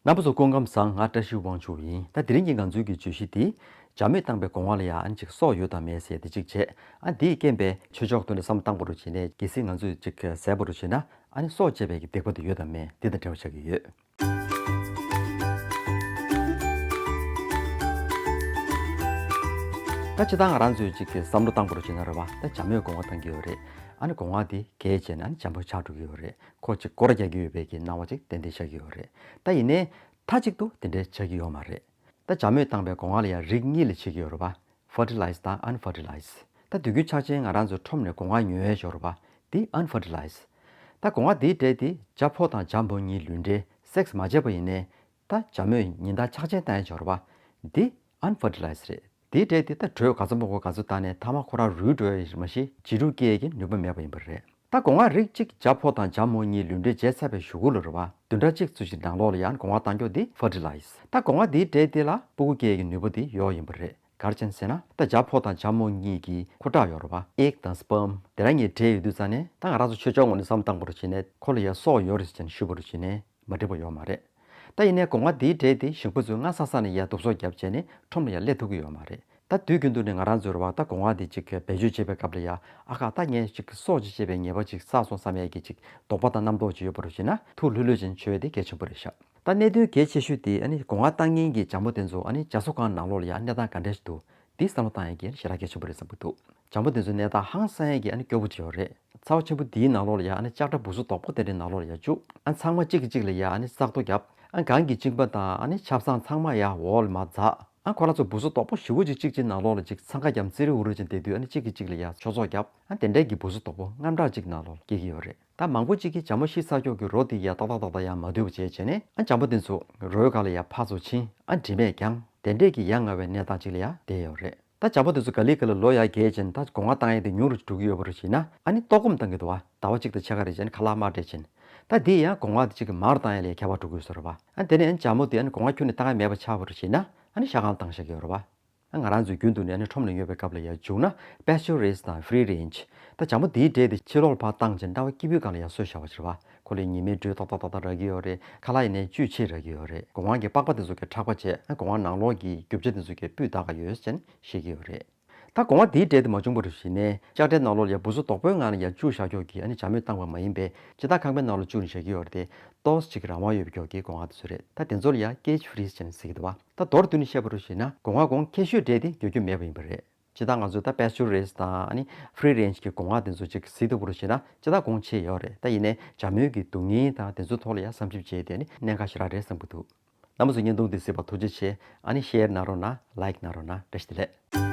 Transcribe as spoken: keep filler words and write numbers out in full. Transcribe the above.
རྣམ་པ་ཚོ་སྐུ་ཁམས་བཟང་། ང་བཀྲ་ཤིས་དབང་ཕྱུག་ཡིན། ད་དེ་རིང་གི་ང་ཚོའི་གི་བརྗོད་གཞི་འདི། ཇ་མོས་བཏང་པའི་སྒོ་ང་ལ་ཡ་ཨ་ནི་ཅིག་སྲོག་ཡོད་དམ་མེད་ཟེར་དེ་གཅིག་བྱས། ཨ་འདིའི་རྐྱེན་པས་ཆོས་ཕྱོགས་ཐོག་ནས་བསམ་བློ་བཏང་པ་རུ་བྱས་ནས་གལ་སྲིད་ང་ཚོས་ཅིག་ཟས་པ་རུ་བྱས་ན། ཨ་ནི་སྲོག་བཅད་པའི་གི་སྡིག་པ་དེ་ཡོད་དམ་མེད་འདི་དང་འབྲེལ་བ་ཆགས་ཀྱི་ཡོད། ད་སྤྱིར་བཏང་ང་རང་ཚོས་ཅིག་གི་བསམ་བློ་བཏང་པ་རུ་བྱས་ན་རེད་བ། ད་ཇ་མོས་སྒོ་ང་བཏང་གི་ཡོད་རེད། ཨ་ནི་སྒོ་ང་དེ་བརྒལ་བྱས་ན་ཨ་ནི་ཇ་མོ་ཆགས་འགྲོ་གི་ཡོད་རེད། ཁོ་ཅིག་སྐོར་རྒྱག་གི་ཡོད་པའི་གི་སྣང་བ་ཅིག་ཏན་ཏན་ཤར་གྱི་ཡོད་རེད། ད་ཡིན་ནའི་མཐའ་གཅིག་ཏུ་དེ་འདྲའི་ཆགས་ཀྱི་ཡོད་མ་རེད། ད་ཇ་མོས་བཏང་པའི་སྒོ་ང་ལ་ཡང་རིགས་གཉིས་ལ་ཕྱེ་གི་ཡོད་རེད་པ། Fertilize དང་Unfertilize། ད་དུས་རྒྱུན་ཆ་ཆེན་ང་རང་ཚོ་ཁྲོམ་ནས་སྒོ་ང་ཉོ་ཡས་ཤོར་བ་འདི་Unfertilize། ད་སྒོ་ང་འདིའི་གྲས་དེ་ཇ་ཕོ་དང་ཇ་མོ་གཉིས་ལུས་འབྲེལ་སེག་སི་མ་བྱས་པ་ཡིན་ནའི། ད་ཇ་མོས་ཉིན་ལྟར་ཆག་ཆེན་བཏང་ཡས་ཤོར་བ་འདི་Unfertilize རེད། དེའི་གྲས་དེ་ད་དྲོད་ག་ཚོད་མང་པོ་ག་ཚོད་བཏང་ནའི་མཐའ་མ་ཁོ་རང་རུལ་འགྲོ་ཡས་མ་གཞི་བྱི་རུ་སྐྱེ་ཡས་ཀྱི་ནུས་པ་མེད་པ་ཡིན་པ་རེད། ད་སྒོ་ང་རིགས་གཅིག་ཇ་ཕོ་དང་ཇ་མོ་གཉིས་ལུས་འབྲེལ་བྱས་ཚར་བའི་གཞུག་གུ་ལ་རེད་བ། བདུན་ཕྲག་གཅིག་ཙམ་ཞིག་ནང་ལོགས་ལ་ཡང་སྒོ་ང་བཏང་ཀྱོག་འདི་Fertilize། ད་སྒོ་ང་འདིའི་གྲས་དེ་ལ་ཕྲུ་གུ་སྐྱེ་ཡས་ཀྱི་ནུས་པ་དེ་ཡོག་ཡིན་པ་རེད། ག་རེ་བྱས་ཟེར་ན། ད་ཇ་ཕོ་དང་ཇ་མོ་གཉིས་ཀྱི་ཁུ་ཁྲག་ཡོད་རེད་བ། Egg དང་Sperm དེ་རང་གཉིས་འདྲེས་ཡོད་དུས་ཙང་ནས། ད་ང་རང་ཚོ་ཆོས་ཕྱོགས་ངོས་ནས་བསམ་བཏང་པ་རུ་བྱས་ནས་ཁོ་ལ་ཡ་སྲོག་ཡོད་རེད་ཟེར་ནས་ཞུས་པ་རུ་བྱས་ནས་མ་འགྲིག་པ་ཡོད་མ་རེད། ད་ཡིན་ནའི་སྒོ་ང་འདིའི་གྲས་དེ་ཞིང་པ་ཚོས་སྔ་ས་ས་ནས་ཡ་བསྡུ་གསོག་བརྒྱབ་བྱས་ནས་ཁྲོམ་ལ་ཡ་སླེབས་ཐུབ་ཀྱི་ཡོད་མ་རེད། ད་དུས་རྒྱུན་དུ་ནས་ང་རང་ཚོས་རེད་བ། ད་སྒོ་ང་འདི་ཅིག་བེད་སྤྱོད་བྱེད་པའི་སྐབས་ལ་ཡ། ཨ་ཁ་ད་ངས་ཅིག་སྲོག་ཅིག་བཅད་པའི་ཉེས་པ་ཅིག་བསགས་སོང་བསམ་ཡས་ཀྱི་ཅིག་དོགས་པ་དང་རྣམ་རྟོག་ཅིག་ཡོད་པ་རུ་བྱས་ན་ཐུགས་ལྷོད་ལྷོད་ཅིག་བྱེད་ཡས་དེ་གལ་ཆེན་པོ་རེད་ཤག་ད་གནད་དོན་གལ་ཆེ་ཤོས་དེ་ཨ་ནི་སྒོ་ང་བཏང་མཁན་གྱི་ཇ་མོ་དེ་ཚོ་ཨ་ནི་ཇ་སོ་ཁང་ནང་ལོགས་ལ་ཡ་གནས་སྟངས་ག་འདྲ་ཞིག་འདུག་འདི་བསམ་བློ་བཏང་ཡས་ཀྱི་ཞེ་དྲག་གལ་ཆེན་པོ་རེད་བསམ་གྱི་འདུག་ཇ་མོ་དེ་ཚོའི་གནས་སྟངས་ཧང་སང་ཡས་ཀྱི་ཨ་ནི་སྐྱོ་པོ་ཅིག་ཡོད་རེད། ཚ་བ་ཆེན་པོ་འདིའི་ནང་ལོགས་ལ་ཡ་ཨ་ནི་ལྕགས་དྲ་འབུ་སོ་དོག་པོ་དེ་འདྲའི་ནང་ལོགས་ལ་ཡ་བཅུག་ཨ་ཚང་མ་གཅིག་གིས་གཅིག་ལ་ཡ་ཨ་ནི་བཙག་རྡོ་བརྒྱབ། ཨ་སྒང་གི་གཅིན་པ་དང་ཨ་ནི་ཆབ་གསང་ཚང་མ་ཡ་འོག་ལ་མར་འཛག་ཨ་ཁོ་རང་ཚོ་འབུ་སོ་དོག་པོ་ཞེ་པོ་ཅིག་གཅིག་གཅིག་ནང་ལོགས་ལ་ཅིག་འཚང་ཁ་བརྒྱབ་ཙི་རི་འུ་རུ་ཅིག་བསྡད་དུས་ཨ་ནི་གཅིག་གིས་གཅིག་ལ་ཡ་ཆོས་ཚོགས་བརྒྱབ། ཨ་དེ་འདྲའི་གི་འབུ་སོ་དོག་པོ་རྔམ་དྲག་ཅིག་ནང་ལོགས་སྐྱེ་གི་ཡོད་རེད། ད་མང་པོ་ཅིག་གིས་ཇ་མོ་ཤི་ཚར་ཀྱོག་གི་རོ་དེ་ཡ་ཏག་ཏག་ཏག་ཏག་ཡ་མ་འདུས་པ་བྱས་བྱས་ནས། ཨ་ཇ་མོ་དེ་ཚོ་རོའི་སྒང་ལ་ཡ་ཕར་ཚུར་ཕྱིན། ཨ་དྲི་མས་ཀྱང་དེ་འདྲས་ཀྱི་ཡ་ང་བའི་གནས་སྟངས་ཅིག་ལ་ཡ་བསྡད་ཡོད་རེད། ད་ཇ་མོ་དེ་ཚོ་ག་ལེ་ག་ལེ་ལོ་ཡ་རྒས་བྱས་ནས་ད་སྒོ་ང་བཏང་ཡས་དེ་ཉུང་རུ་འགྲོ་གི་ཡོད་པ་རུ་བྱས་ན། ཨ་ནི་ལྟོགས་སྐོམ་བཏང་གི་འདུག་བ། ཟླ་བ་གཅིག་དང་ཕྱེད་ཀ་རེ་བྱས་ནས་ཁ་ལག་མར་སྤྲད་བྱས་ནས། ད་དེ་ཡང་སྒོ་ང་དེ་གཅིག་གི་མར་བཏང་ཡས་ལ་ཡ་ཁྱད་པར་འགྲོ་གི་ཡོད་ས་རེད་བ། ཨ་དེ་ནས་ཨ་ནི་ཇ་མོ་དེ་ཨ་ནི་སྒོ་ང་ཁྱོན་ནས་བཏང་ཡས་མེད་པ་ཆགས་པ་རུ་བྱས་ན། ཨ་ནི་ཤ་ཁང་བཏང་བཞག་གི་ཡོད་རེད་བ། ང་རང་ཚོའི་རྒྱུན་དུ་ནས་ཨ་ནི་ཁྲོམ་ལ་ཉོས་པའི་སྐབས་ལ་ཡ་བྱུང་ན། Pasture Raised དང་Free Range། ད་ཇ་མོ་འདིའི་གྲས་དེ་ཕྱི་ལོགས་ལ་ཕར་བཏང་བྱས་ནས་གནའ་བོའི་སྐྱིད་པོའི་སྒང་ལ་ཡ་གསོས་བཞག་པ་ཅིག་རེད་བ། ཁོ་ལ་ཉི་མའི་དྲོད་ཏག་ཏག་ཏག་ཏག་རག་གི་ཡོད་རེད། ཁ་ལག་ཡིན་ནའི་བཅུད་ཆེ་རག་གི་ཡོད་རེད། སྒོ་ང་གི་པགས་པ་དེ་ཚོ་གི་ཁྲག་པ་བྱས། ཨ་སྒོ་ང་ནང་ལོགས་ཀྱི་རྒྱུ་ཆ་དེ་ཚོ་གི་སྤུས་དག་ག་ཡོད་ཅེས་བཤད་ཀྱི་ཡོད་རེད། ད་སྒོ་ང་འདིའི་གྲས་དེ་མ་བྱུང་བ་རུ་བྱས་ནས་ལྕགས་དྲའི་ནང་ལོགས་ལ་ཡ་འབུ་སོ་དོག་པོའི་ངང་ལ་ཡ་བཅུག་བཞག་ཀྱོག་གི་ཨ་ནི་ཇ་མོས་བཏང་བ་མ་ཡིན་པའི་སྤྱི་བཏང་ཁང་པའི་ནང་ལ་བཅུག་ནས་བཞག་གི་ཡོད་རེད་དེ། ཏོག་ཙམ་ཅིག་རང་དབང་ཡོད་པའི་ཀྱོག་གི་སྒོ་ང་དེ་ཚོ་རེད། ད་དེ་ཚོ་ལ་ཡ་Cage Freeze ཅེས་ཟེར་གྱི་འདུག་བ། ད་མདོར་བསྡུས་ནས་བཤད་པ་རུ་བྱས་ན་སྒོ་ང་གོང་ཁྱད་ཆོས་གྲས་དེ་ཉོ་རྒྱུ་མེད་པ་ཡིན་པ་རེད། སྤྱིར་བཏང་ང་ཚོས་ད་Pasture Raised དང་ཨ་ནི་Free Range གི་སྒོ་ང་དེ་ཚོ་ཅིག་གཟིགས་ཐུབ་པ་རུ་བྱས་ན་སྤྱིར་བཏང་གོང་ཆེ་ཡོད་རེད། ད་ཡིན་ནའི་ཇ་མོའི་གི་སྡུག་བསྔལ་དང་དེ་ཚོའི་ཐོག་ལ་ཡ་བསམ་ཞིབ་བྱས་དེ་ནི་གནད་འགག་ཞེ་དྲག་རེད་བསམ་གྱི་འདུག་རྣམ་པ་ཚོ་བརྙན་ཐུང་འདི་གཟིགས་པར་ཐུགས་རྗེ་ཆེ། ཨ་ནི་Share གནང་རོགས་གནང་། Like གནང་རོགས་གནང་། བཀྲ་ཤིས་བདེ་ལེགས།